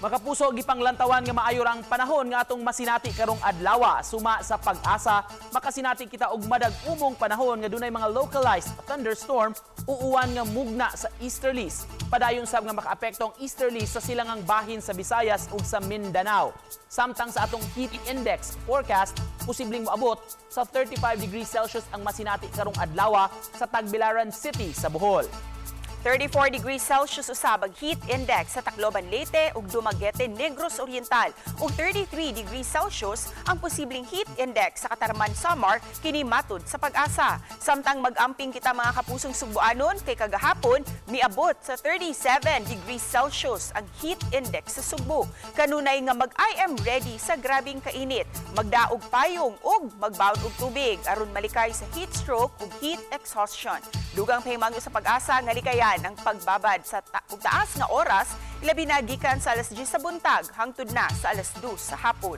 Makapuso, gipanglantawan nga maayo ra ang panahon nga atong masinati karong adlaw. Suma sa PAGASA, makasinati kita og madag-umong panahon nga dunay mga localized thunderstorm o uwan nga mugna sa easterlies. Padayon sab nga makaapekto ang easterlies sa silangang bahin sa Visayas ug sa Mindanao. Samtang sa atong heat index forecast, posibleng moabot sa 35 degrees Celsius ang masinati karong adlaw sa Tagbilaran City sa Bohol. 34 degrees Celsius usab ang heat index sa Tacloban, Leyte ug Dumaguete, Negros Oriental, ug 33 degrees Celsius ang posibleng heat index sa Catarman, Samar, kini matud sa PAGASA. Samtang mag-amping kita, mga kapusong Sugbuanon, kay kagahapon miabot sa 37 degrees Celsius ang heat index sa Sugbo. Kanunay nga mag-I am ready sa grabing kainit, magdaog payong ug magbaon og tubig aron malikay sa heat stroke ug heat exhaustion. Dugang pahimangyo sa PAGASA nga likayan ang pagbabad sa ug taas nga oras, ilabi na gikan sa alas 10 sa buntag hangtod na sa alas 2 sa hapon.